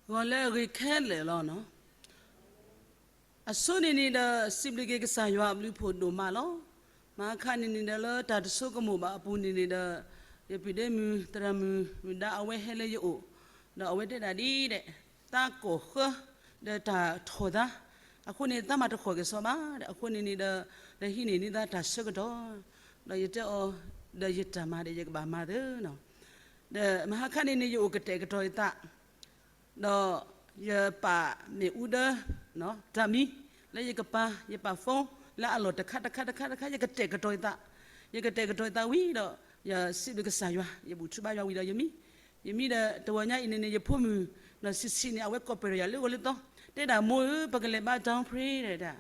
ဂီၤလၢအဂ့ၤခဲလၢာ်လီၤ. အဆိန့ၣ်န့ၣ်ဒီး စံးဘျုးက့ၤကစၢ်ယွၤအဘျုးအဖှိၣ်ဒိၣ်မးလီၤ. မဟါခါန့ၣ်န့ၣ်ဒီးလၢတၢ်တဆိကမိၣ်ဘၣ်အပူၤန့ၣ်န့ၣ်ဒီး ယပုၢ်ဒ့မုၣ်သရၣ်မုၣ်မုၢ်ဒါအဝဲဟဲလၢယအိၣ်, ဒီးအဝဲတဲဒၣ်ဒ်ဒီး တၢ်ကိၢ်ဃၢ ဒီးတၢ်ထီၣ်သါ, အဃိန့ၣ် သးမၤတဃီၣ်က့ၤစီၤဘၣ်ဒီး အဃိန့ၣ်န့ၣ်ဒီး ဒီးဟံးန့ၢ်န့ၢ်သးတၢ်ဆၢကတီၢ်, ဒီးယတဲအီၤ, ဒီးယတၢ်မၤဒီးယကဘၣ်မၤသ့နီၤ. ဒီးမဟါခါန့ၣ်န့ၣ် ယအိၣ်ကတဲာ်ကတီၤယသး ဒီးယပာ်မ့ၣ်အူဒၢ တၢ်မံ လၢယကပၤ ယပာ် phone လၢအလီၢ်တခါတခါတခါတခါ ယကတဲာ်ကတီၤယသး, ယကတဲာ်ကတီၤယသးဝံၤဒီး ယစံးဘျုးကစၢ်ယွၤ ယဘူၣ်ထီၣ်ဘါယွၤဝံၤဒီးယမံ, ယမံဒီးတဂီၤညါအံၤန့ၣ်န့ၣ် ယဖိမုၣ် စံးဆံးန့ၣ် အဝဲကိးပၢၢ်ဒီးယၤလၢဂီၤလၢသီ, တဲဒၣ်မိၢ်ဧၢ ပကလဲၤဘါ down pray တဲဒၣ်,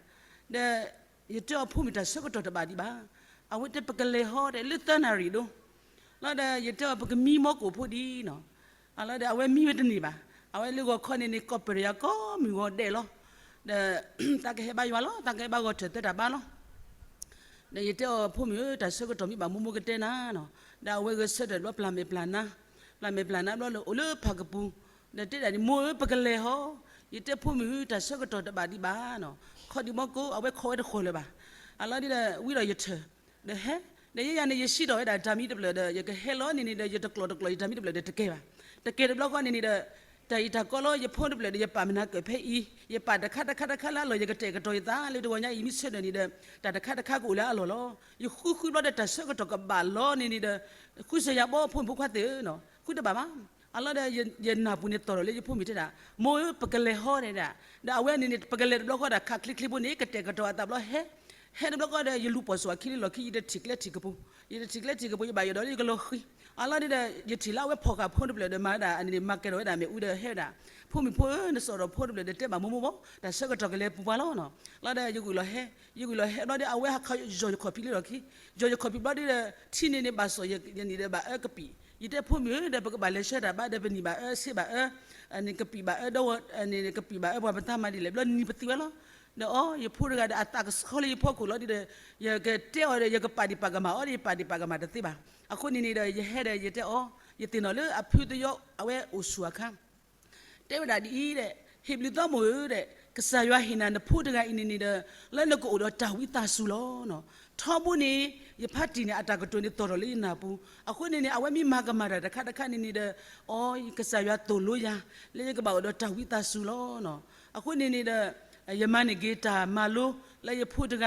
ဒီး ယတဲအီၤဖိမုၣ်တၢ်ဆၢကတီၢ်တဘၣ်ဒံးဘၣ်, အဝဲတဲပကလဲၤဟီဒီးလၢသၢနၣ်ရံၣ်ဒိ လီၤဒီး ယတဲအီၤပကမံမီကိၢ်ဖိဒံးနီၤ, အလီၤဒီး အဝဲမံဝဲတန့ၢ်ဘၣ်, အဝဲလၢဂီၤခီန့ၣ်န့ၣ် ကိးပၢၢ်ဒီးယၤကိးမုၢ်ဂီၤဒဲးလီၤ, ဒီး သးကဟဲဘါယွၤလီၤ သးကဟဲဘါဂီၤထၢၣ်သၢတၢ်ဘါလီၤ. ဒီးယတဲအီၤဖိမုၣ်ဧၢ တၢ်ဆၢကတီၢ်မ့ၢ်ဘၣ်မိၢ်မိၢ်ကတဲနၤနီၤ, ဒီးအဝဲဂဲၤဆၢထၢၣ်ဘျီပျၢ်မဲာ်ပျၢ်နါ, ပျၢ်မဲာ်ပျၢ်နါဘျီလၢအိၣ်လၢဖၣ်ကပူၤ, ဒီးတဲဒၣ်ဒ်မိၢ်ဧၢ ပကလဲၤဟီ, ယတဲဖိမုၣ်တၢ်ဆၢကတီၢ်တဘၣ်ဒံးဘၣ်နီၤ, ခီဒံးမီကိး အဝဲခိးဝဲတဃီၣ်လၢၤဘၣ်, အလီၤဒီး ဝံၤဒီးယထၢၣ် ဒီးဟဲ, ဒီးယဲယၤန့ၣ် ယစံးထီၣ်ဝဲဒၣ်တၢ်မံတဖျၢၣ်ဒီး ယကဟဲလီၤန့ၣ်န့ၣ်ဒီး ယတကျီၢ်တကျီၢ်ယတၢ်မံတဖျၢၣ်ဒီးတကဲဘၣ်, တကဲတဘျီဃီန့ၣ်န့ၣ်ဒီး တၢ်အံၤတၢ်ကီလီၤ ယဖိတဖျၢၣ်ဒီး ယပာ်မနၤကၢၣ်ဖဲအံၤ ယပာ်တခါတခါတခါလၢအလီၢ် ယကတဲာ်ကတီၤယသးလၢတဂီၤညါအံၤ မ့ၢ်ဆၢထၢၣ်န့ၣ်ဒီး တၢ်တခါတခါကအိၣ်လၢအလီၢ်လီၤ. ယဃုဃုဘျီဒီး တၢ်ဆၢကတီၢ်ကဘၣ်လီၤန့ၣ်န့ၣ်ဒီး ဃုစၢၤယၤဘီဖိမုၣ်ဖိခွါသ့ၣ်ဧၢနီၤ, ဃုတဘၣ်ဘၣ်. အလီၤဒီး ယနၢ်ပူၤန့ၣ်သီၣ်ထီၣ်လၢယဖိမုၣ်တဲဒၣ် မိၢ်ဧၢ ပကလဲၤဟီတဲဒၣ်, ဒီးအဝဲန့ၣ်န့ၣ် ပကလဲၤတဘျီဃီဒၣ် ခးချ့ချ့ဖိန့ၣ် ကတဲာ်ကတီၤအသးဘျီဟဲ, ဟဲတဘျီဃီဒီး ယလူၤပိာ်စိာ်အခံလၢလီၢ်ခံ ယတထံၣ်ကျဲထံၣ်ကပူၤ, ယတထံၣ်ကျဲထံၣ်ကပူၤ ယဘၣ်ယိၣ်ဒီးလၢယကလီၤဃံၤ, အလီၤဒီး ယထံၣ်လၢအဝဲဖီၣ်ဃာ်ဖိတဖျၢၣ်ဒီး မၤဝဲဒၣ်န့ၣ် မၤကဲထီၣ်ဝဲဒၣ်မ့ၣ်အူဒီးဟဲဝဲဒၣ်, ဖိမုၣ်ဖိဧၢ နစိာ်ထီၣ်ဖိတဖျၢၣ်ဒီး တဲဘၣ်မိၢ်မိၢ်ဘီ တၢ်ဆၢကတီၢ်ကလဲၤပူၤပှၤလီၤနီၤ. လီၤဒီး ယဂုာ်လီၤဟဲ, ယဂုာ်လီၤဟဲဘျီဒီး အဝဲဟးခးယီၢ်ယခီၣ်ဖံးလၢလီၢ်ခံ, ယီၢ်ယခီၣ်ဖံးဘျီဒီး ထံန့ၣ်န့ၣ်ဘၣ်စီၣ်ယနံၣ်ဒီးဘၣ်အၢကပံာ်, ယတဲဖိမုၣ်ဧၢ ဒီးပကဘၣ်လဲၤဆှၢတၢ်ဘါဒီး ပနံၣ်ဘၣ်အၢဆ့ဘၣ်အၢ, ကပံာ်ဘၣ်အၢဒီး ကပံာ်ဘၣ်အၢပှၤ ပတၢ်မၤဒ်လဲၣ် ဘျီနံၤပသံဝဲလီၤ. ဒီးအီၤ ယဖိတဂၤဒီး အသးကဆှီလၢယဖီခိၣ်လီၤဒီး ယကတဲအီၤဒီး ယကပာ်ဒံးပာ်ကမၣ်အီၤဒီး ယပာ်ဒံးပာ်ကမၣ်တသ့ဘၣ်. အဃိန့ၣ်န့ၣ်ဒီး ယဟဲဒီး ယတဲအီၤ ယသ့ၣ်နီၣ်လၢအဖုသယီ အဝဲအိၣ်ဆူၣ်အခါ တဲဝဲဒၣ်ဒ်အံၤဒီး ဟ့ၣ်ဘျုးသီမိၢ်ဧၢဒီး ကစၢ်ယွၤဟ့ၣ်နၤနဖိတဂၤအံၤန့ၣ်န့ၣ်ဒီး လၢနကအိၣ်ဒီးတၢ်ဝံသးစူၤလီၤ. ထီဘိန့ၣ် ယဖါတံၢ်န့ၣ် အတၢ်ကတိၤန့ၣ်သီၣ်ထီၣ်လၢယနၢ်ပူၤ, အဃိန့ၣ်န့ၣ် အဝဲမ့ၢ်မၤကမၣ်တၢ်တခါတခါန့ၣ်န့ၣ်ဒီး အီၤ ကစၢ်ယွၤသိၣ်လိယၤ လၢယကဘၣ်အိၣ်ဒီးတၢ်ဝံသးစူၤလီၤ. အဃိန့ၣ်န့ၣ်ဒီး ယမၤန့ၢ်က့ၤတၢ်မၤလိ လၢယဖိတဂၤ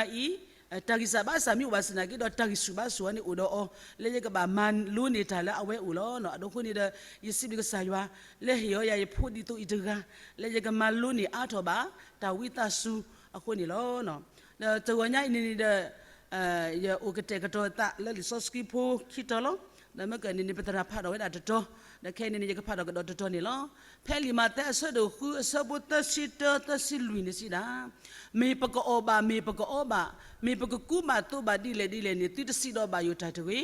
အံၤ တၢ်ဂံၢ်စၢ်ဘါစၢ်မ့ၢ်အိၣ်ဘၣ်ဆၣ်သနာ်က့ဒီး တၢ်ဂံၢ်ဆူၣ်ဘါဆူၣ်အီၤန့ၣ်အိၣ်ဒီးအီၤ လၢယကဘၣ်မၤလိန့ၢ်တၢ်လၢအဝဲအိၣ်လီၤ. အဒိအဃိန့ၣ်ဒီး ယစံးဘျုးကစၢ်ယွၤ လၢဟ့ၣ်အီၤယၤယဖိဒ်သိးအံၤတဂၤ လၢယကမၤလိန့ၢ်အါထီၣ်ဘၣ် တၢ်ဝံသးစူၤအဃိန့ၣ်လီၤ. ဒီးတဂီၤညါအံၤန့ၣ်န့ၣ်ဒီး ယအိၣ်ကတဲာ်ကတီၤသးလၢလံာ်စီဆှံဖိခံတီၤလီၤ. ဒီးမ့ၢ်ကန့ၣ်န့ၣ် ပသရၣ်ဖးထီၣ်ဝဲဒၣ်တတီၤ, ဒီးခဲအံၤန့ၣ်န့ၣ် ယကဖးထီၣ်ကဒီးတတီၤန့ၣ်လီၤ. ဖဲလံာ်မးသဲအဆၢဒိၣ်ဃုအဆၢဖိသၢဆံတၢ သၢဆံလွံၢ်န့ၣ်စံးဒၣ်, မ့ၢ်ပကအီၣ်ဘၣ် မ့ၢ်ပကအီဘၣ်, မ့ၢ်ပကကူဘၣ်သိးဘၣ်ဒ်လဲၣ်ဒ်လဲၣ်န့ၣ် သုတစံးဒီးဘၣ်ယိၣ်တၢ်တဂ့ၤ.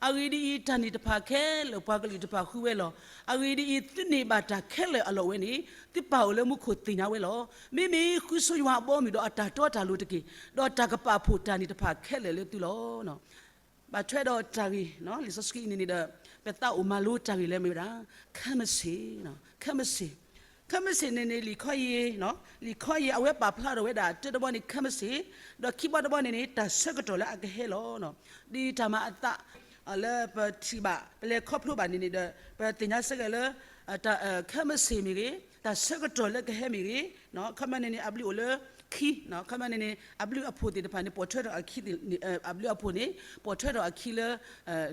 အဂ့ၢ်ဒ်အံၤ, တၢ်န့ၣ်တဖၣ်ခဲလၢာ်ပှၤကလုာ်တဖၣ်ဃုဝဲလီၤ. အဂ့ၢ်ဒ်အံၤ, သုန့ၢ်ဘၣ်တၢ်ခဲလၢာ်အလီၢ်ဝဲန့ၣ် သုပၢ်အိၣ်လၢမူခိၣ်သ့ၣ်ညါဝဲလီၤ. မ့မ့ၢ်ဃုဆိယွၤအဘီအမုၢ်ဒီးအတၢ်တီတၢ်လိၤတက့ၢ်, ဒီးတၢ်ကပာ်ဖှိၣ်တၢ်န့ၣ်တဖၣ်ခဲလၢာ်လၢသုလီၤ. ဘၣ်ထွဲဒီးတၢ်ဂ့ၢ်, လံာ်စီဆှံအံၤန့ၣ်န့ၣ်ဒီး ပသးအိၣ်မၤလိတၢ်ဂ့ၢ်လၢမ့ၢ်ဝဲဒၣ် ခဲမစ့ၢ်, ခဲမစ့ၢ်, ခဲမစ့ၢ်န့ၣ်န့ၣ် လံာ်ခီယံၤ, လံာ်ခီယံၤ အဝဲပာ်ဖျါထီၣ်ဝဲဒၣ် တၢတဘီန့ၣ် ခဲမစ့ၢ်, ဒီးခံဘီတဘီန့ၣ်န့ၣ် တၢ်ဆၢကတီၢ်လၢအကဟဲလီၤ. ဒ်တၢ်မၤအသး လၢပထံၣ်ဘၣ် ပလဲၤခီဖျိဘၣ်န့ၣ်န့ၣ်ဒီး ပသ့ၣ်ညါစ့ၢ်ကီးလၢ ခဲမစ့ၢ်မ့ၢ်ဂ့ၤ, တၢ်ဆၢကတီၢ်လၢကဟဲမ့ၢ်ဂ့ၤ, ခီပညီန့ၣ်န့ၣ် အဘျုးအိၣ်လၢခံ, ခီပညီန့ၣ်န့ၣ် အဘျုးအဖှိၣ်သ့ၣ်တဖၣ်န့ၣ် ပိာ်ထွဲထီၣ်အခံ, အဘျုးအဖှိၣ်န့ၣ် ပိာ်ထွဲထီၣ်အခံလၢ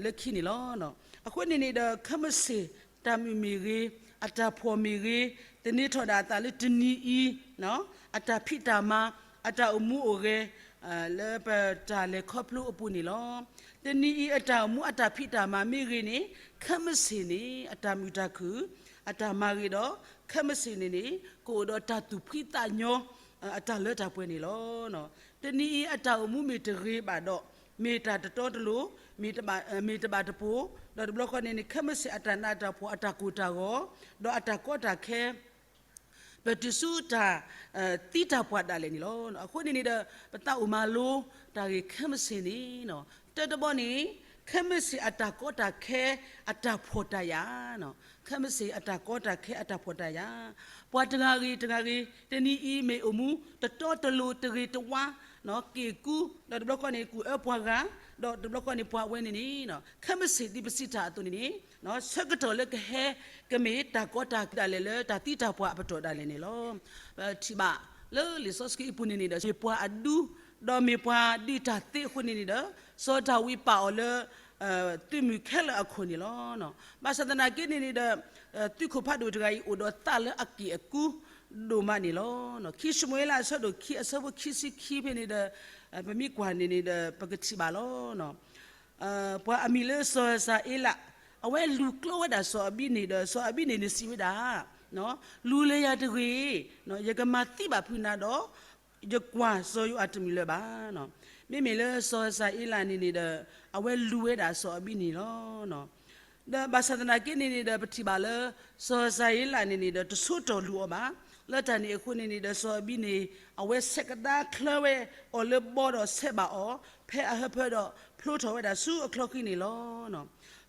လၢခံန့ၣ်လီၤ. အဃိန့ၣ်န့ၣ်ဒီး ခဲမစ့ၢ် တၢ်မုာ်မ့ၢ်ဂ့ၤ, အတၢ်ဖှီၣ်မ့ၢ်ဂ့ၤ, သန့ၤထီၣ်ဒၣ်အသးလၢတနံၤအံၤ အတၢ်ဖံးတၢ်မၤ, အတၢ်အိၣ်မူအိၣ်ဂဲၤ လၢပတၢ်လဲၤခီဖျိအပူၤန့ၣ်လီၤ. တနံၤအံၤအတၢ်အိၣ်မူအတၢ်ဖံးတၢ်မၤမ့ၢ်ဂ့ၤန့ၣ် ခဲမစ့ၢ်န့ၣ် အတၢ်မုာ်တၢ်ခုၣ် အတၢ်မၤဂ့ၤဒီး ခဲမစ့ၢ်န့ၣ်န့ၣ် ကအိၣ်ဒီးတၢ်သူၣ်ဖှံသးညီ အတၢ်လၢတၢ်ပှဲၤန့ၣ်လီၤ. တနံၤအံၤအတၢ်အိၣ်မူမ့ၢ်တဂ့ၤဘၣ်ဒီး မ့ၢ်တၢ်တတီတလိၤ, မ့ၢ်တဘၣ်တပူၤ, ဒီးတဘျီဃီန့ၣ်န့ၣ် ခဲမစ့ၢ်အတၢ်နးတၢ်ဖှီၣ် အတၢ်ကိၢ်တၢ်ဂီၤ ဒီးအတၢ်ကီတၢ်ခဲ ပတုၤဆူတၢ်သံတၢ်ပှၢ်ဒၣ်လဲာ်န့ၣ်လီၤ. အဃိန့ၣ်န့ၣ်ဒီး ပသးအိၣ်မၤလိတၢ်ဂ့ၢ်ခဲမစ့ၢ်န့ၣ် တၢတဘီန့ၣ် ခဲမုၢ်ဆ့ၣ်အတၢ်ကီတၢ်ခဲအတၢ်ဖှီၣ်တၢ်ယာ်, ခဲမုၢ်ဆ့ၣ်အတၢ်ကီတၢ်ခဲအတၢ်ဖှီၣ်တၢ်ယာ်, ပှၤတဂၤဂ့ၤတဂၤဂ့ၤ တနံၤအံၤမ့ၢ်အိၣ်မူ တတီတလိၤတဂ့ၤတဝါ, က့ၢ်ကူ, ဒီးတဘျီဃီန့ၣ် ကူၣ်အၢပှၤဂၤ, ဒီးတဘျီဃီန့ၣ် ပှၤဝဲန့ၣ်န့ၣ် ခဲမုၢ်ဆ့ၣ်ဒ်ပစံးတၢ်အသိးန့ၣ်န့ၣ် ဆၢကတီၢ်လၢကဟဲ ကမ့ၢ်တၢ်ကီတၢ်ခဲဒၣ်လဲာ်လၢတၢ်သံတၢ်ပှၢ်အပတီၢ်ဒၣ်လဲာ်န့ၣ်လီၤ. ပထံၣ်ဘၣ်လၢလံာ်စီဆှံအပူၤန့ၣ်န့ၣ်ဒီး မ့ၢ်ပှၤအဒူ ဒီးမ့ၢ်ပှၤဒုးတၢ်သ့အဃိန့ၣ်န့ၣ်ဒီး စီၤဒၤဝံးပာ်အီၤလၢ သုးမုၢ်ခဲလၢာ်အခိၣ်န့ၣ်လီၤ. ဘၣ်ဆၣ်သနာ်က့န့ၣ်န့ၣ်ဒီး သုးခိၣ်ဖးဒိၣ်တဂၤအံၤအိၣ်ဒီးသးလၢအက့ၢ်အကူဒိၣ်မးန့ၣ်လီၤ. ခံၡမူၤအ့လးအဆၢဒိၣ်ခံအဆၢဖိခံဆံခံဖဲန့ၣ်ဒီး ပမ့ၢ်ကွၢ်န့ၣ်န့ၣ်ဒီး ပကထံၣ်ဘၣ်လီၤ. ပှၤအမံၤလၢစီၤစၤအ့လး အဝဲလူၤကျိဝဲဒၣ်စီၤအဘံန့ၣ်ဒီး စီၤအဘံန့ၣ်န့ၣ်စံးဝဲဒၣ်, လူၤလၢယၤတဂ့ၤ, ယကမၤသံဘၣ်ဖုးနၤဒီး ယကွၢ်စီၤယိၤအၤတမုာ်လၢၤဘၣ်. မ့မ့ၢ်လၢစီၤစၤအ့လးန့ၣ်န့ၣ်ဒီး အဝဲလူၤဝဲဒၣ်စီၤအဘံန့ၣ်လီၤ. ဒီးဘၣ်ဆၣ်သနာ်က့န့ၣ်န့ၣ်ဒီး ပထံၣ်ဘၣ်လၢ စီၤစၤအ့လးန့ၣ်န့ၣ်ဒီး တဆိတီၢ်လူၤအီၤဘၣ်. လၢတၢ်န့ၣ်အဃိန့ၣ်န့ၣ်ဒီး စီၤအဘံန့ၣ် အဝဲဆဲးကဒါချၢဝဲအီၤလၢဘီဒီးဆဲးဘၣ်အီၤ ဖဲအဟၢဖၢဒီးဖျိထီၣ်ဝဲဒၣ်ဆူအချီဃံန့ၣ်လီၤ.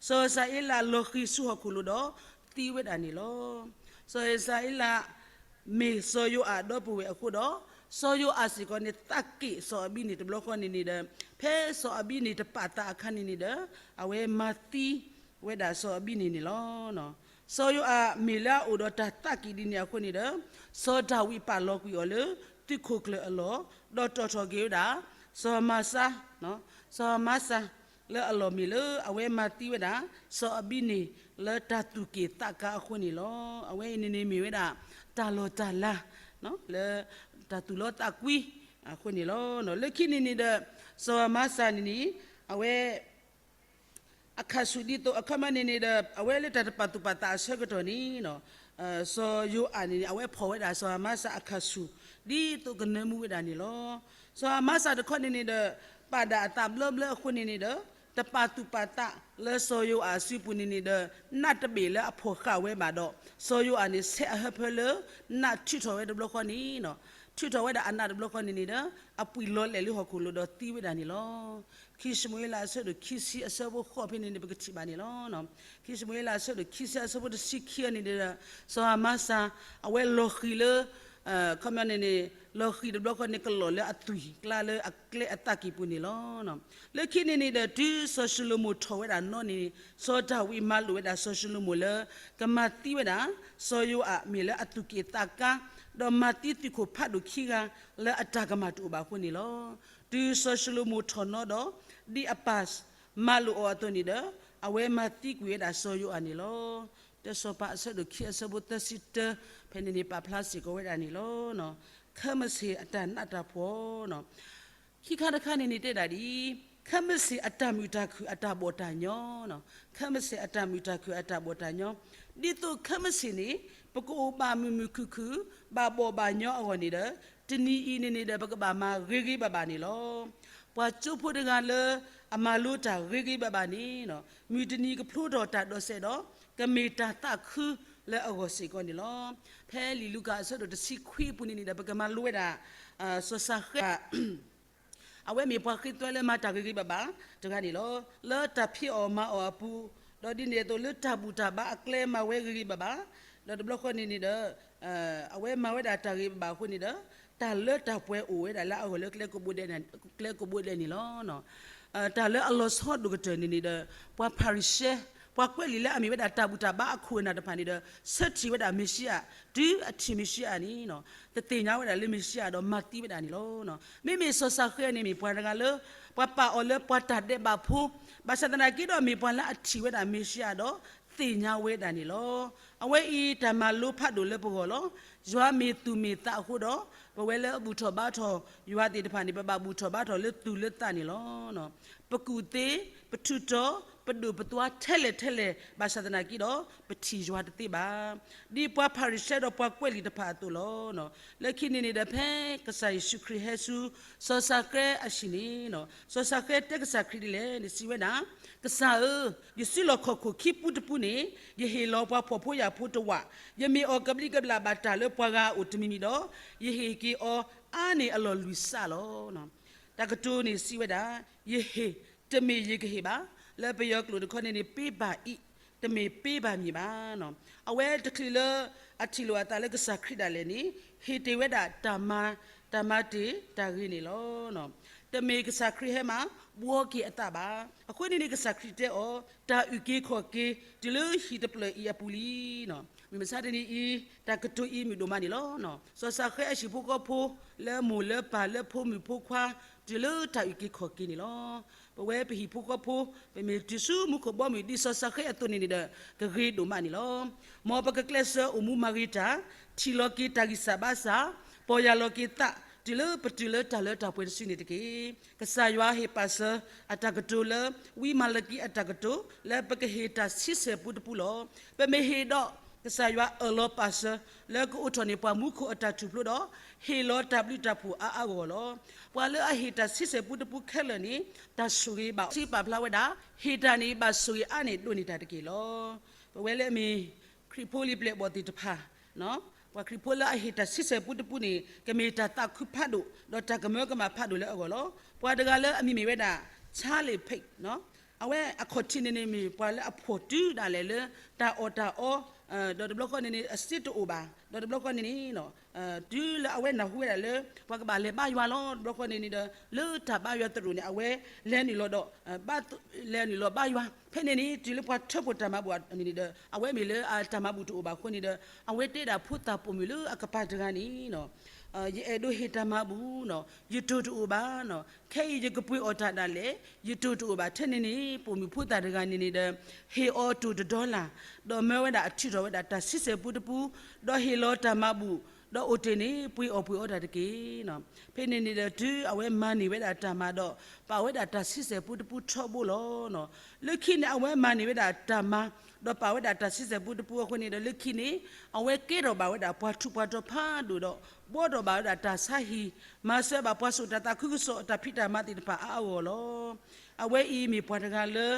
စီၤစၤအ့လးလီၤဃံၤဆူဟီၣ်ခိၣ်လိၤဒီးသံဝဲဒၣ်န့ၣ်လီၤ. စီၤစၤအ့လး မ့ၢ်စီၤယိၤအၤအဒီပုၢ်ဝဲၢ်အဃိဒီး စီၤယိၤအၤစ့ၢ်ကီးန့ၣ် သးက့ၢ်စီၤအဘံန့ၣ်တဘျီဃီန့ၣ်န့ၣ်ဒီး ဖဲစီၤအဘံန့ၣ်တပာ်သးအခါန့ၣ်န့ၣ်ဒီး အဝဲမၤသံဝဲဒၣ်စီၤအဘံန့ၣ်န့ၣ်လီၤ. စီၤယိၤအၤမ့ၢ်လၢအအိၣ်ဒီးတၢ်သးက့ၢ်ဒ်န့ၣ်အဃိန့ၣ်ဒီး စီၤဒၤဝံးပာ်လီၤကွံာ်အီၤလၢ သုးခိၣ်ကျၢၢ်အလီၢ်, ဒီးတီၣ်ထီၣ်က့ၤဝဲဒၣ် စီၤမၤစါ စီၤမၤစါ လၢအလီၢ်မ့ၢ်လၢအဝဲမၤသံဝဲဒၣ် စီၤအဘံန့ၣ် လၢတၢ်သူၣ်က့ၣ်သးကါအဃိန့ၣ်လီၤ. အဝဲအံၤန့ၣ်န့ၣ်မ့ၢ်ဝဲဒၣ် တၢ်လီၢ်တၢ်လၤ လၢတၢ်သူၣ်လီသးကွံအဃိန့ၣ်လီၤ. လၢခံန့ၣ်န့ၣ်ဒီး စီၤမၤစါန့ၣ်န့ၣ် အဝဲ အခၣ်ဆူၣ်ဒ်သိးအခီပညီန့ၣ်န့ၣ်ဒီး အဝဲလၢတၢ်တပာ်သူၣ်ပာ်သးအဆၢကတီၢ်န့ၣ် စီၤယိၤအၤန့ၣ်န့ၣ် အဝဲဖီၣ်ဝဲဒၣ်စီၤမၤစါအခၣ်ဆူၣ် ဒ်သိးကနၢမူဝဲဒၣ်န့ၣ်လီၤ. စီၤမၤစါတခီန့ၣ်န့ၣ်ဒီး ပာ်ဒၣ်အသးဘျၢဘျၢအဃိန့ၣ်န့ၣ်ဒီး တပာ်သူၣ်ပာ်သးလၢစီၤယိၤအၤအစုပူၤန့ၣ်န့ၣ်ဒီး နးတဘ့ၣ်လၢအဖီၣ်ဃာ်ဝဲဘၣ်ဒီး စီၤယိၤအၤန့ၣ် ဆဲးအဟၢဖၢလၢ နးထုးထီၣ်ဝဲတဘျီဃီန့ၣ် ထုးထီၣ်ဝဲဒၣ်အနးတဘျီဃီန့ၣ်န့ၣ်ဒီး အပှံာ်လီၤလဲာ်လၢဟီၣ်ခိၣ်လိၤဒီးသံဝဲဒၣ်န့ၣ်လီၤ. ခံၡမူၤအ့လးအဆၢဒိၣ်ခံဆံအဆၢဖိဃိးဖဲန့ၣ်န့ၣ် ပကထံၣ်ဘၣ်န့ၣ်လီၤ. ခံၡမူၤအ့လးအဆၢဒိၣ်ခံဆံအဆၢဖိတဆံခံန့ၣ်ဒီး စီၤမၤစါ အဝဲလီၤဃံၤလၢ ခီပညီန့ၣ်န့ၣ် လီၤဃံၤတဘျီဃီန့ၣ် ကလီၢ်လၢအသွံၣ်ကျါလၢအကျဲအသးကံၢ်ပူၤန့ၣ်လီၤ. လၢခံန့ၣ်န့ၣ်ဒီး တုၤစီၤၡလိၤမိၣ်ထီၣ်ဝဲဒၣ်နီၢ်န့ၣ် စီၤဒၤဝံးမၤလိာ်ဝဲဒၣ်စီၤၡလိၤမိၣ်လၢ ကမၤသံဝဲဒၣ် စီၤယိၤအၤမ့ၢ်လၢအသူၣ်က့ၣ်သးကါ ဒီးမၤသံသုးခိၣ်ဖးဒိၣ်ခံဂၤလၢအတၢ်ကမၣ်တအိၣ်ဘၣ်အဃိန့ၣ်လီၤ. တုၤစီၤၡလိၤမိၣ်ထီၣ်နီၢ်ဒီး ဒ်အပၢ်မၤလိာ်အီၤအသိးန့ၣ်ဒီး အဝဲမၤသံကွံာ်ဝဲဒၣ်စီၤယိၤအၤန့ၣ်လီၤ. တၢ်စီၤပၤအဆၢဒိၣ်ခံအဆၢဖိသၢဆံတၢ ဖဲန့ၣ်န့ၣ် ပာ်ဖျါစ့ၢ်ကီးဝဲဒၣ်န့ၣ်လီၤ. ခဲမုၢ်ဆ့ၣ်အတၢ်နးတၢ်ဖှီၣ် ခံခါတခါန့ၣ်န့ၣ်တဲဒၣ်ဒ်အံၤ, ခဲမုၢ်ဆ့ၣ်အတၢ်မုာ်တၢ်ခုၣ်အတၢ်ဘီၣ်တၢ်ညီ, ခဲမုၢ်ဆ့ၣ်အတၢ်မုာ်တၢ်ခုၣ်အတၢ်ဘီၣ်တၢ်ညီ, ဒ်သိးခဲမုၢ်ဆ့ၣ်န့ၣ် ပကအိၣ်ဘၣ်မုာ်မုာ်ခုၣ်ခုၣ် ဘၣ်ဘီၣ်ဘၣ်ညီအဂီၢ်န့ၣ်ဒီး တနံၤအံၤန့ၣ်န့ၣ်ဒီး ပကဘၣ်မၤဂ့ၤဂ့ၤဘၣ်ဘၣ်န့ၣ်လီၤ. ပှၤကၠိဖိတဂၤလၢအမၤလိတၢ်ဂ့ၤဂ့ၤဘၣ်ဘၣ်န့ၣ် မုၢ်တနံၤကဖျိထီၣ်တၢ်ဒိးစဲးဒီး ကမ့ၢ်တၢ်သးခုလၢအဂီၢ်စ့ၢ်ကီးန့ၣ်လီၤ. ဖဲလံာ်လူၤကၣ်အဆၢဒိၣ်တဆံခွံအပူၤန့ၣ်န့ၣ်ဒီး ပကမၤလိဝဲဒၣ် စီၤၡၤဃဲ အဝဲမ့ၢ်ပှၤဃ့သွဲလၢမၤတၢ်ဂ့ၤဂ့ၤဘၣ်ဘၣ်တဂၤန့ၣ်လီၤ. လၢတၢ်ဖံးအီၣ်မၤအီၣ်အပူၤ, ဒီးဒ်န့ၣ်အသိးလၢတၢ်ဘူၣ်တၢ်ဘါအကျဲမၤဝဲဂ့ၤဂ့ၤဘၣ်ဘၣ်, ဒီးတဘျီဃီန့ၣ်န့ၣ်ဒီး အဝဲမၤဝဲဒၣ်တၢ်ဂ့ၤဘၣ်ဘၣ်အဃိန့ၣ်ဒီး တၢ်လၢတၢ်ပှဲၤအိၣ်ဝဲဒၣ်လၢအဂီၢ်လၢကျဲကိးဘိဒဲးန့ၣ်လီၤ. တၢ်လၢအလီၤဆီဒိၣ်ကတၢၢ်န့ၣ်န့ၣ်ဒီး ပှၤဖၤရံၤၡဲ ပှၤကွဲးလံာ်လၢအမ့ၢ်ဝဲဒၣ်တၢ်ဘူၣ်တၢ်ဘါအခိၣ်အနၢ်တဖၣ်န့ၣ်ဒီး ဆၢထံၣ်ဝဲဒၣ်မ့ၤၡံအၤ, တုၤအထံၣ်မ့ၤၡံအၤန့ၣ် တသ့ၣ်ညါဝဲဒၣ်လၢမ့ၤၡံအၤဒီးမၤသံဝဲဒၣ်န့ၣ်လီၤ. မ့မ့ၢ်စီၤၡၤဃဲန့ၣ်မ့ၢ်ပှၤတဂၤလၢ ပှၤပာ်အီၤလၢပှၤတၢ်ဒဲးဘးဖိ, ဘၣ်ဆၣ်သနာ်က့ဒီးမ့ၢ်ပှၤလၢအထံၣ်ဝဲဒၣ်မ့ၤၡံအၤဒီးသ့ၣ်ညါဝဲဒၣ်န့ၣ်လီၤ. အဝဲအံၤတၢ်မၤလိဖးဒိၣ်လၢပဂီၢ်လီၤ. ယွၤမ့ၢ်သူၣ်မ့ၢ်သးအဃိဒီး ပဝဲလၢအဘူၣ်ထီၣ်ဘါထီၣ်ယွၤသ့ၣ်တဖၣ်န့ၣ် ပဘၣ်ဘူၣ်ထီၣ်ဘါထီၣ်လၢသူၣ်လၢသးန့ၣ်လီၤ. ပကူၣ်သ့, ပထူးတီၤ, ပဒိၣ်ပသွါထဲလဲၣ်ထဲလဲၣ် ဘၣ်ဆၣ်သနာ်က့ဒီး ပထံၣ်ယွၤတသ့ဘၣ်. ဒ်ပှၤဖၤရံၤၡဲဒီးပှၤကွဲးလံာ်တဖၣ်အသိးလီၤ. လၢခံန့ၣ်န့ၣ်ဒီးဖဲကစၢ်ယ့ၣ်ၡူးခရံာ်ဟဲဆူ စီၤၡၤဃဲအဟံၣ်န့ၣ် စီၤၡၤဃဲတဲကစၢ်ခရံာ်ဒ်လဲၣ်န့ၣ် စံးဝဲဒၣ်, ကစၢ်ဧၢ, ယစုလီၢ်ခီၣ်ခိၣ်ခံပူတပူန့ၣ် ယဟ့ၣ်လီၤပှၤဖှီၣ်ဖိယာ်ဖိတဝာ်, ယမ့ၢ်အီၣ်ကဘျံးကဘျၣ်ဘၣ်တၢ်လၢပှၤဂၤအအိၣ်တမံၤမံၤဒီး ယဟ့ၣ်က့ၤအီၤအါန့ၢ်အလီၢ်လွံၢ်စးလီၤ. တၢ်ကတိၤန့ၣ်စံးဝဲဒၣ်, ယဟ့ၣ်, တမ့ၢ်ယကဟ့ၣ်ဘၣ်, လၢပယီၤကျိာ်တခီန့ၣ်န့ၣ် ပေးပါအံ့, တမ့ၢ် ပေးပါမည်ဘၣ်. အဝဲတချုးလၢအထံၣ်လိာ်အသးလၢကစၢ်ခရံာ်ဒၣ်လဲာ်န့ၣ် ဟ့ၣ်တ့ၢ်ဝဲဒၣ်တၢ်မၤ, တၢ်မၤတ့ၢ်တၢ်ဂ့ၤန့ၣ်လီၤ. တမ့ၢ်ကစၢ်ခရံာ်ဟဲမၤဘှီက့ၤအသးဘၣ်. အဃိန့ၣ်န့ၣ် ကစၢ်ခရံာ်တဲအီၤ တၢ်အုၣ်က့ၤခီၣ်က့ၤတုၤလၢဟံၣ်တဖျၢၣ်အံၤအပူၤလံ. မုၢ်မဆါတနံၤအံၤ တၢ်ကတိၤအံၤမုာ်ဒိၣ်မးန့ၣ်လီၤ. စီၤၡဃဲအဟံၣ်ဖိဃီဖိ လၢမိၢ်လၢပၢ်လၢဖိမုၣ်ဖိခွါ တုၤလၢတၢ်အုၣ်က့ၤခီၣ်က့ၤန့ၣ်လီၤ. ပဝဲပဟံၣ်ဖိဃီဖိ ပမ့ၢ်တုၤဆူမူခိၣ်ဘီမုၢ်ဒ်စီၤၡဃဲအသိးန့ၣ်န့ၣ်ဒီး ကဂ့ၤဒိၣ်မးန့ၣ်လီၤ. မ်ပကကျဲးစၢးအိၣ်မူမၤဂ့ၤတၢ်, ထံၣ်လီၤက့ၤတၢ်ဂံၢ်စၢ်ဘါစၢ်, ပီၢ်ယၢ်လီၤက့ၤသး တုၤလၢပတုၤလၢတၢ်လၢတၢ်ပှဲၤတစုန့ၣ်တက့ၢ်. ကစၢ်ယွၤဟ့ၣ်ပာ်စၢၤအတၢ်ကတိၤလၢ ဝံမၤလကံအတၢ်ကတိၤ လၢပကဟ့ၣ်တၢ်ဆံဆဲၣ်ပူတပူလီၤ. ပမ့ၢ်ဟ့ၣ်ဒီး ကစၢ်ယွၤအၢၣ်လီၤပာ်စၢၤ လၢကအိးထီၣ်န့ၢ်ပှၤမူခိၣ်အတၢ်ထူၣ်ဖျိဒီး ဟ့ၣ်လီၤတၢ်ဘျုးတၢ်ဖှိၣ်အါအါဂီၢ်ဂီၢ်လီၤ. ပှၤလၢအဟ့ၣ်တၢ်ဆံဆဲၣ်ပူတပူခဲလၢာ်န့ၣ် တၢ်ဆိၣ်ဂ့ၤဘၣ် စံးပာ်ဖျါဝဲဒၣ် ဟ့ၣ်တၢ်န့ၣ်ဘၣ်ဆိၣ်ဂ့ၤအါန့ၢ်ဒိးန့ၢ်တၢ်တက့ၢ်လီၤ. ပဝဲလၢအမ့ၢ် ခရံာ်ဖိလံၤပျဲၢ်ဘီၣ်သ့ၣ်တဖၣ် ပှၤခရံာ်ဖိလၢအဟ့ၣ်တၢ်ဆံဆဲၣ်ပူတပူန့ၣ် ကမ့ၢ်တၢ်သးခုဖးဒိၣ် ဒီးတၢ်ကမၢကမၣ်ဖးဒိၣ်လၢအဂီၢ်လီၤ. ပှၤတဂၤလၢအမံၤမ့ၢ်ဝဲဒၣ် Charlie Pate အဝဲအခီၣ်ထံးန့ၣ်န့ၣ်မ့ၢ်ပှၤလၢအဖှီၣ်တုၤဒၣ်လဲာ်လၢ တၢ်အီၣ်တၢ်အီ ဒီးတဘျီဃီန့ၣ်န့ၣ် အစ့တအိၣ်ဘၣ် ဒီးတဘျီဃီန့ၣ်န့ၣ် တုၤလၢအဝဲနၢ်ဟူဝဲဒၣ်လၢ ပှၤကဘၣ်လဲၤဘါယွၤလီၤ. တဘျီဃီန့ၣ်န့ၣ်ဒီး လၢတၢ်ဘါယွၤသရိာ်န့ၣ် အဝဲလဲၤနုာ်လီၤဒီး လဲၤနုာ်လီၤဘါယွၤ ဖဲန့ၣ်န့ၣ် တုၤလၢပှၤထၢဖှိၣ်တၢ်မၤဘူၣ်န့ၣ်ဒီး အဝဲမ့ၢ်လၢအတၢ်မၤဘူၣ်တအိၣ်ဘၣ်အဃိန့ၣ်ဒီး အဝဲတဲဒၣ်ဖိသၣ်ပိာ်မုၣ်လၢအကပၤတဂၤန့ၣ် ယအဲၣ်ဒိးဟ့ၣ်တၢ်မၤဘူၣ် ယတိၢ်တအိၣ်ဘၣ်. ခဲအံၤယကပှ့ၤအီၣ်တၢ်ဒၣ်လဲာ် ယတိၢ်တအိၣ်ဘၣ်. ထဲန့ၣ်န့ၣ် ပိာ်မုၣ်ဖိသၣ်တဂၤန့ၣ်န့ၣ်ဒီး ဟ့ၣ်အီၤတိၢ်တဒီလၣ် ဒီးမၢဝဲဒၣ်အထုးထီၣ်ဝဲဒၣ်တၢ်ဆံဆဲၣ်ပူတပူ ဒီးဟ့ၣ်လီၤတၢ်မၤဘူၣ် ဒီးအိၣ်တ့ၢ်န့ၣ် ပှ့ၤအီၣ်ပှ့ၤအီတၢ်တက့ၢ်. ဖဲန့ၣ်န့ၣ်ဒီး တုၤအဝဲမၤန့ၢ်ဝဲဒၣ်တၢ်မၤဒီး ပာ်ဝဲဒၣ်တၢ်ဆံဆဲၣ်ပူတပူထီဘိလီၤ. လၢခံန့ၣ် အဝဲမၤန့ၢ်ဝဲဒၣ်တၢ်မၤ ဒီးပာ်ဝဲဒၣ်တၢ်ဆံဆဲၣ်ပူတပူအဃိန့ၣ်ဒီး လၢခံန့ၣ် အဝဲကဲထီၣ်ဘၣ်ဝဲဒၣ်ပှၤထူးပှၤတီၤဖးဒိၣ်ဒီး ဘှီထီၣ်ဘၣ်ဝဲဒၣ်တၢ်ဆါဟံၣ် မၤစၢၤဘၣ်ပှၤစိာ်တၢ်သးခုကစီၣ် တၢ်ဖံးတၢ်မၤသ့ၣ်တဖၣ်အါအါဂီၢ်ဂီၢ်လီၤ. အဝဲအံၤမ့ၢ်ပှၤတဂၤလၢ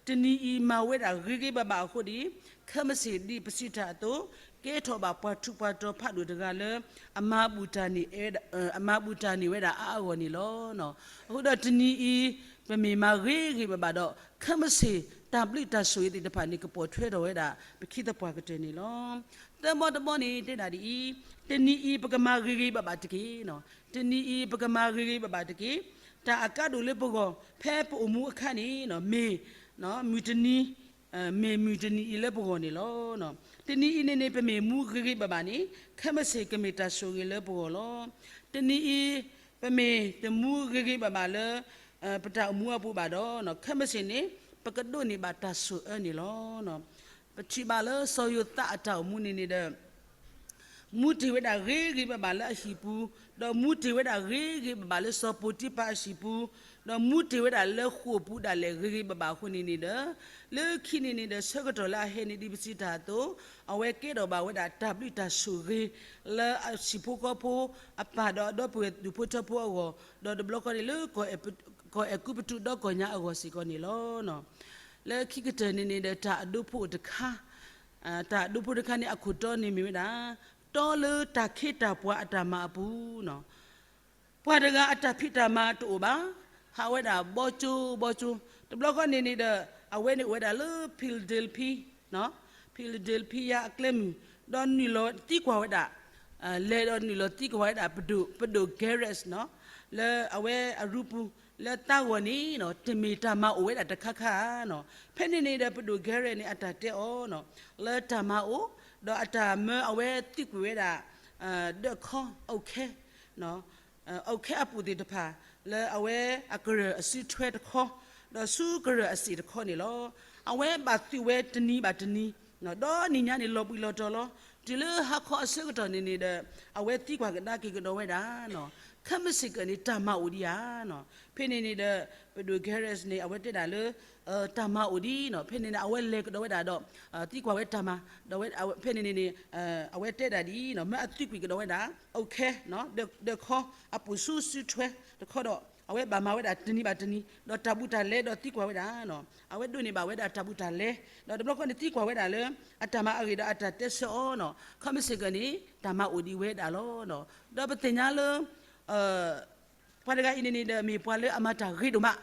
တနံၤအံၤမၤဝဲဒၣ်ဂ့ၤဂ့ၤဘၣ်ဘၣ်အဃိန့ၣ် ခဲမုၢ်ဆ့ၣ်ဒ်ပစံးတၢ်အသိး ကဲထီၣ်ဘၣ်ပှၤထူးပှၤတီၤဖးဒိၣ်တဂၤလၢ အမၤဘူၣ်တၢ်န့ၢ် အမၤဘူၣ်တၢ်န့ၢ်ဝဲဒၣ်အါအါဂီၢ်ဂီၢ်န့ၣ်လီၤ. အဃိဒီးတနံၤအံၤ ပမ့ၢ်မၤဂ့ၤဂ့ၤဘၣ်ဘၣ်ဒီး ခဲမုၢ်ဆ့ၣ်တၢ်ဘျုးတၢ်ဆိၣ်ဂ့ၤသ့ၣ်တဖၣ်န့ၣ် ကပိာ်ထွဲထီၣ်ဝဲဒၣ် ပခံသပှၢ်ကတၢၢ်န့ၣ်လီၤ. သၢဘီတဘီန့ၣ် တဲဒၣ်ဒ်အံၤ, တနံၤအံၤပကမၤဂ့ၤဂ့ၤဘၣ်ဘၣ်တက့ၢ်. တနံၤအံၤပကမၤဂ့ၤဂ့ၤဘၣ်ဘၣ်တက့ၢ်. တၢ်အကါဒိၣ်လၢပဂီၢ် ဖဲပအိၣ်မူအခါန့ၣ် မ့ၢ် မုၢ်တနံၤ မ့ၢ်မုၢ်တနံၤအံၤလၢပဂီၢ်န့ၣ်လီၤ. တနံၤအံၤန့ၣ်န့ၣ် ပမ့ၢ်မူဂ့ၤဂ့ၤဘၣ်ဘၣ်န့ၣ် ခဲမုၢ်ဆ့ၣ်ကမ့ၢ်တၢ်ဆိၣ်ဂ့ၤလၢပဂီၢ်လီၤ. တနံၤအံၤ ပမ့ၢ်တမူဂ့ၤဂ့ၤဘၣ်ဘၣ်လၢ ပတၢ်အိၣ်မူအပူၤဘၣ်ဒီး ခဲမုၢ်ဆ့ၣ်န့ၣ် ပကဒိးန့ၢ်ဘၣ်တၢ်ဆိၣ်အၢန့ၣ်လီၤ. ပထံၣ်ဘၣ်လၢစီၤယိၤသးအတၢ်အိၣ်မူန့ၣ်န့ၣ်ဒီး မူတ့ၢ်ဝဲဒၣ်ဂ့ၤဂ့ၤဘၣ်ဘၣ်လၢအဟံၣ်ပူၤ, ဒီးမူတ့ၢ်ဝဲဒၣ်ဂ့ၤဂ့ၤဘၣ်ဘၣ်လၢစီၤပီတံဖၤအဟံၣ်ပူၤ, ဒီးမူတ့ၢ်ဝဲဒၣ်လၢဃိာ်ပူၤဒၣ်လဲာ်ဂ့ၤဂ့ၤဘၣ်ဘၣ်အဃိန့ၣ်န့ၣ်ဒီး လၢခံန့ၣ်န့ၣ်ဒီး ဆၢကတီၢ်လၢအဟဲန့ၣ်ဒ်ပစံးတၢ်အသိး အဝဲကဲထီၣ်ဘၣ်ဝဲဒၣ်တၢ်ဘျုးတၢ်ဆိၣ်ဂ့ၤ လၢအဟံၣ်ဖိဃီဖိအပၢ်ဒီးအဒီပုၢ်ဝဲၢ်ဒူၣ်ဖိထၢဖိအဂီၢ်, ဒီးတဘျီဃီန့ၣ်လၢ ကီၢ်အဲၤကူပတူးဒီကီၢ်ညါအဂီၢ်စ့ၢ်ကီးန့ၣ်လီၤ. လၢခံကတၢၢ်န့ၣ်န့ၣ်ဒီး တၢ်အဒိဖိတခါ, တၢ်အဒိဖိတခါန့ၣ် အခိၣ်တီန့ၣ်မ့ၢ်ဝဲဒၣ် တီလၢတၢ်ခ့တၢ်ပှၤအတၢ်မၤအပူၤ ပှၤတဂၤအတၢ်ဖံးတၢ်မၤတအိၣ်ဘၣ်, ဟးဝဲဒၣ်ဘီကၠိဘီကၠိ, တဘျီဃီန့ၣ်န့ၣ်ဒီး အဝဲန့ၣ်အိၣ်ဝဲဒၣ်လၢ Philadelphia, Philadelphia အကျဲမုၢ်, ဒီးနုာ်လီၤသံကွၢ်ဝဲဒၣ် လဲၤဒီးနုာ်လီၤသံကွၢ်ဝဲဒၣ် ပဒိၣ် ပဒိၣ် Garrett လၢအဝဲအရူပူၤ လၢသးဂီၢ်န့ၣ် တမ့ၢ်တၢ်မၤအိၣ်ဝဲဒၣ်တခါခါဧါ. ဖဲန့ၣ်န့ၣ်ဒီး ပဒိၣ် Garrett န့ၣ် အတၢ်တဲအီၤ လၢတၢ်မၤအိၣ် ဒီးအတၢ်မၢအဝဲသံကွၢ်ဝဲဒၣ် ဒၢးခီ အုတ်ခဲ အုတ်ခဲအပူၤသ့ၣ်တဖၣ် လၢအဝဲအကရၢၢ်အစုထွဲတခီ, ဒီးဆူကရၢၢ်အစ့ၣ်တခီန့ၣ်လီၤ. အဝဲဘၣ်သုးဝဲတနံၤဘၣ်တနံၤ, ဒီးနံၤညါန့ၣ်လီၤဘှံးလီၤတီၤလီၤ. တုၤလၢဟါခီအဆၢကတီၢ်န့ၣ်န့ၣ်ဒီး အဝဲသံကွၢ်ကဒါက့ၤကဒီးဝဲဒၣ် ခဲမုၢ်ဆ့ၣ်ကၢၢ်န့ၣ် တၢ်မၤအိၣ်ဒံးဧါ. ဖဲန့ၣ်န့ၣ်ဒီး ပဒိၣ် Garrett န့ၣ် အဝဲတဲဒၣ်လၢ တၢ်မၤအိၣ်ဒံး, ဖဲန့ၣ်န့ၣ် အဝဲလဲၤကဒီးဝဲဒၣ်ဒီး သံကွၢ်ဝဲတၢ်မၤ, ဒီးဖဲန့ၣ်န့ၣ်န့ၣ် အဝဲတဲဒၣ်ဒ်အံၤ မၢအသံကွၢ်ကဒီးဝဲဒၣ် အုတ်ခဲ ဒၢးခီအပူၤဆူစုထွဲတခီဒီး အဝဲဘၣ်မၤဝဲဒၣ်တနံၤဘၣ်တနံၤ ဒီးတၢ်ဘူးတၢ်လဲဒီးသံကွၢ်ဝဲဒၣ် အဝဲဒိးန့ၢ်ဘၣ်ဝဲဒၣ်တၢ်ဘူးတၢ်လဲ, ဒီးတဘျီဃီန့ၣ်သံကွၢ်ဝဲဒၣ်လၢ အတၢ်မၤအဂ့ၢ်ဒီးအတၢ်တဲဆၢအီၤ, ခဲမုၢ်ဆ့ၣ်ကၢၢ်န့ၣ် တၢ်မၤအိၣ်ဒံးဝဲဒၣ်လီၤ. ဒီးပသ့ၣ်ညါလၢ ပှၤတဂၤအံၤန့ၣ်န့ၣ်ဒီး မ့ၢ်ပှၤလၢအမၤတၢ်ဂ့ၤဒိၣ်မး,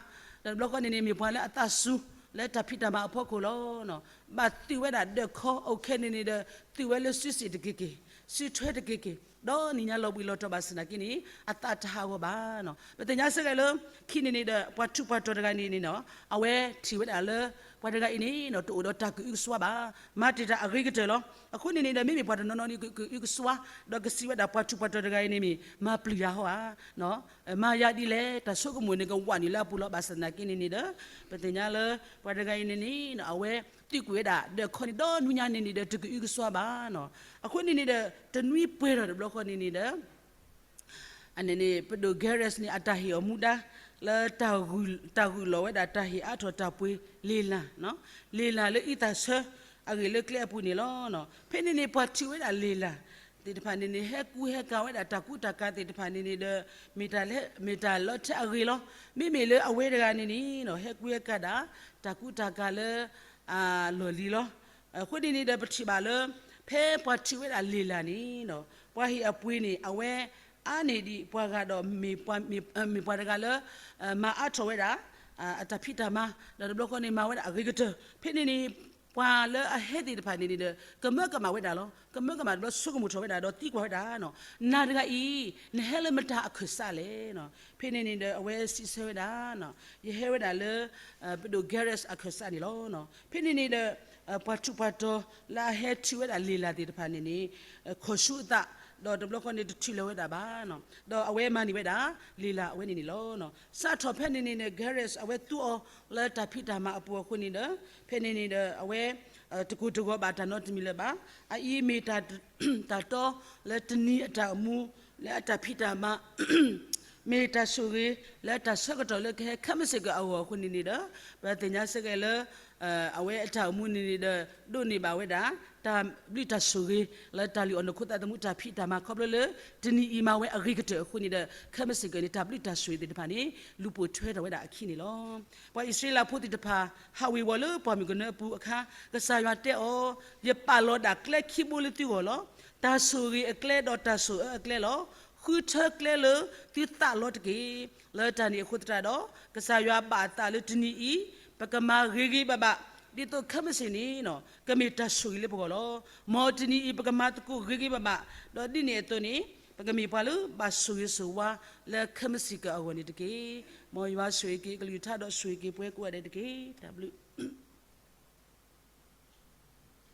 ဒီးတဘျီဃီန့ၣ်န့ၣ် မ့ၢ်ပှၤလၢအသးစူၤ လၢတၢ်ဖံးတၢ်မၤအဖီခိၣ်လီၤ. ဘၣ်သုးဝဲဒၣ်ဒၢးခီ အခဲန့ၣ်န့ၣ်ဒီး သုးဝဲလၢစုစ့ၣ်တက့ၤက့ၤ, စုထွဲတက့ၤက့ၤ, ဒီးနံၤညါလီၤဘှံးလီၤတီၤဘၣ်ဆၣ်သနာ်က့န့ၣ် အသးတဟးဂီၤဘၣ်. ပသ့ၣ်ညါစ့ၢ်ကီးလၢ ခံန့ၣ်န့ၣ်ဒီး ပှၤထူးပှၤတီၤတဂၤန့ၣ်န့ၣ် အဝဲထံၣ်ဝဲဒၣ်လၢ ပှၤတဂၤအံၤန့ၣ် တအိၣ်ဒီးတၢ်ကအုကစွါဘၣ်, မၤတ့ၢ်တၢ်အဂ့ၤကတၢၢ်လီၤ. အဃိန့ၣ်န့ၣ်ဒီး မ့မ့ၢ်ပှၤတနီၤနီၤန့ၣ် ကအုကစွါ, ဒီးကစံးဝဲဒၣ်ပှၤထူးပှၤတီၤတဂၤအံၤန့ၣ်မ့ၢ် မၤပျုၤယၤဟီဧါ မၤယၤဒ်လဲၣ်, တၢ်ဆိကမိၣ်န့ၣ်ကဝးနုာ်လၢအပူၤလီၤ. ဘၣ်ဆၣ်သနာ်က့န့ၣ်န့ၣ်ဒီး ပသ့ၣ်ညါလၢ ပှၤတဂၤအံၤန့ၣ်န့ၣ် အဝဲသံကွံာ်ဝဲဒၣ်ဒၢးခီန့ၣ် ဒီနွံညါန့ၣ်န့ၣ်ဒီး တကအုကစွါဘၣ်. အဃိန့ၣ်န့ၣ်ဒီး တနွံပှဲၤထီၣ်တဘျီဃီန့ၣ်န့ၣ်ဒီး အန့ၣ်န့ၣ် ပဒိၣ် Gareth န့ၣ် အတၢ်ဟ့ၣ်အီၤမူဒါ လၢ တၢ်ဂုာ်လီၤဝဲဒၣ်တၢ်ဟ့ၣ်အါထီၣ်တၢ်ပှ့ၤလ့ၣ်လၤ, လ့ၣ်လၤလၢအံသၣ်ဆၢ အဂ့ၢ်လၢကျဲအပူၤန့ၣ်လီၤ. ဖဲန့ၣ်န့ၣ် ပှၤထံၣ်ဝဲဒၣ်လ့ၣ်လၤသ့ၣ်တဖၣ်န့ၣ်န့ၣ် ဟဲကူဟဲကၤဝဲဒၣ်တၢ်ကူတၢ်ကၤသ့ၣ်တဖၣ်န့ၣ်န့ၣ်ဒီး မ့ၢ်တၢ်လၢ မ့ၢ်တၢ်လီၤထဲအဂ့ၤလီၤ. မ့မ့ၢ်လၢအဝဲတဂၤန့ၣ်န့ၣ် ဟဲကူဟဲကၤဒၣ် တၢ်ကူတၢ်ကၤလၢ အလီၢ်လံၤလီၤ. အဃိန့ၣ်န့ၣ်ဒီး ပထံၣ်ဘၣ်လၢ ဖဲပှၤထံၣ်ဝဲဒၣ်လ့ၣ်လၤန့ၣ် ပှၤဟ့ၣ်အပှ့ၤန့ၣ် အဝဲ အါန့ၢ်ဒံးပှၤဂၤဒီး မ့ၢ်ပှၤတဂၤလၢ မၤအါထီၣ်ဝဲဒၣ် အတၢ်ဖံးတၢ်မၤ ဒီးတဘျီဃီန့ၣ် မၤဝဲဒၣ်အဂ့ၤကတၢၢ်. ဖဲန့ၣ်န့ၣ် ပှၤလၢအဟဲသ့ၣ်တဖၣ်န့ၣ်န့ၣ်ဒီး ကမၢကမၣ်ဝဲဒၣ်လီၤ. ကမၢကမၣ်တဘျီ ဆိကမိၣ်ထီၣ်ဝဲဒၣ်ဒီးသံကွၢ်ဝဲဒၣ်, နၤတဂၤအံၤ နဟဲလၢမတၤအခၢၣ်စးလဲၣ်. ဖဲန့ၣ်န့ၣ်ဒီး အဝဲစံးဆၢဝဲဒၣ်, ယဟဲဝဲဒၣ်လၢ ပဒိၣ် Gareth အခၢၣ်စးန့ၣ်လီၤ. ဖဲန့ၣ်န့ၣ်ဒီး ပှၤထူးပှၤတီၤလၢအဟဲထံၣ်ဝဲဒၣ်လ့ၣ်လၤသ့ၣ်တဖၣ်န့ၣ်န့ၣ် ခိၣ်ဆူအသး, ဒီးတဘျီဃီန့ၣ် တထံၣ်လၢၤဝဲဒၣ်ဘၣ်. ဒီးအဝဲမၤန့ၢ်ဝဲဒၣ် လ့ၣ်လၤအဝဲန့ၣ်န့ၣ်လီၤ. စးထီၣ်ဖဲန့ၣ်န့ၣ်ဒီး Gareth အဝဲသူအီၤလၢတၢ်ဖံးတၢ်မၤအပူၤအဃိန့ၣ်ဒီး ဖဲန့ၣ်န့ၣ်ဒီး အဝဲ တကိၢ်တဂီၤဘၣ်တၢ်နီတမံၤလၢၤဘၣ်. အအံၤမ့ၢ်တၢ်တီလၢတနံၤအတၢ်အိၣ်မူ လၢအတၢ်ဖံးတၢ်မၤ မ့ၢ်တၢ်ဆိၣ်ဂ့ၤ လၢတၢ်ဆၢကတီၢ်လၢကဟဲခဲမုၢ်ဆ့ၣ်ကီးအဂီၢ်အဃိန့ၣ်န့ၣ်ဒီး ပသ့ၣ်ညါစ့ၢ်ကီးလၢ အဝဲအတၢ်အိၣ်မူန့ၣ်န့ၣ်ဒီး ဒိးန့ၢ်ဘၣ်ဝဲဒၣ် တၢ်ဘျုးတၢ်ဆိၣ်ဂ့ၤ လၢတၢ်လုၢ်အီၣ်နီၢ်ခိသးသမူတၢ်ဖံးတၢ်မၤခီဖျိလၢ တနံၤအံၤမၤဝဲအဂ့ၤကတၢၢ်အဃိန့ၣ်ဒီး ခဲမုၢ်ဆ့ၣ်ကီးန့ၣ် တၢ်ဘျုးတၢ်ဆိၣ်ဂ့ၤသ့ၣ်တဖၣ်န့ၣ် လူၤပိာ်ထွဲထီၣ်ဝဲဒၣ်အခံန့ၣ်လီၤ. ပှၤအံၣ်စရ့လးဖိသ့ၣ်တဖၣ် ဟးဝ့ၤဝီၤလၢပှၢ်မုၢ်ကနၢအပူၤအခါ ကစၢ်ယွၤတဲအီၤ, ယပာ်လီၤဒၣ်ကျဲခံဘိလၢသုဂီၢ်လီၤ. တၢ်ဆိၣ်ဂ့ၤအကျဲဒီးတၢ်ဆိၣ်အၢအကျဲလီၤ. ဃုထၢကျဲလၢသုသးလီၤတက့ၢ်. လၢတၢ်န့ၣ်အဃိသတးဒီး ကစၢ်ယွၤဘၣ်အသးလၢတနံၤအံၤ ပကမၤဂ့ၤဂ့ၤဘၣ်ဘၣ် ဒ်သိးခဲမုၢ်ဆ့ၣ်န့ၣ် ကမ့ၢ်တၢ်ဆိၣ်ဂ့ၤလၢပဂီၢ်လီၤ. မ်တနံၤအံၤ ပကမၤသကိးဂ့ၤဂ့ၤဘၣ်ဘၣ်, ဒီးဒ်န့ၣ်အသိးန့ၣ် ပကမ့ၢ်ပှၤလၢဘၣ်ဆိၣ်ဂ့ၤဆိၣ်ဝါလၢခဲမုၢ်ဆ့ၣ်ကီးအဂီၢ်န့ၣ်တက့ၢ်. မ်ယွၤဆိၣ်ဂ့ၤက့ၤကလုၢ်ကထါဒီးဆိၣ်ဂ့ၤက့ၤပှၤကိးဂၤဒဲးတက့ၢ်. တၢ်ဘျုး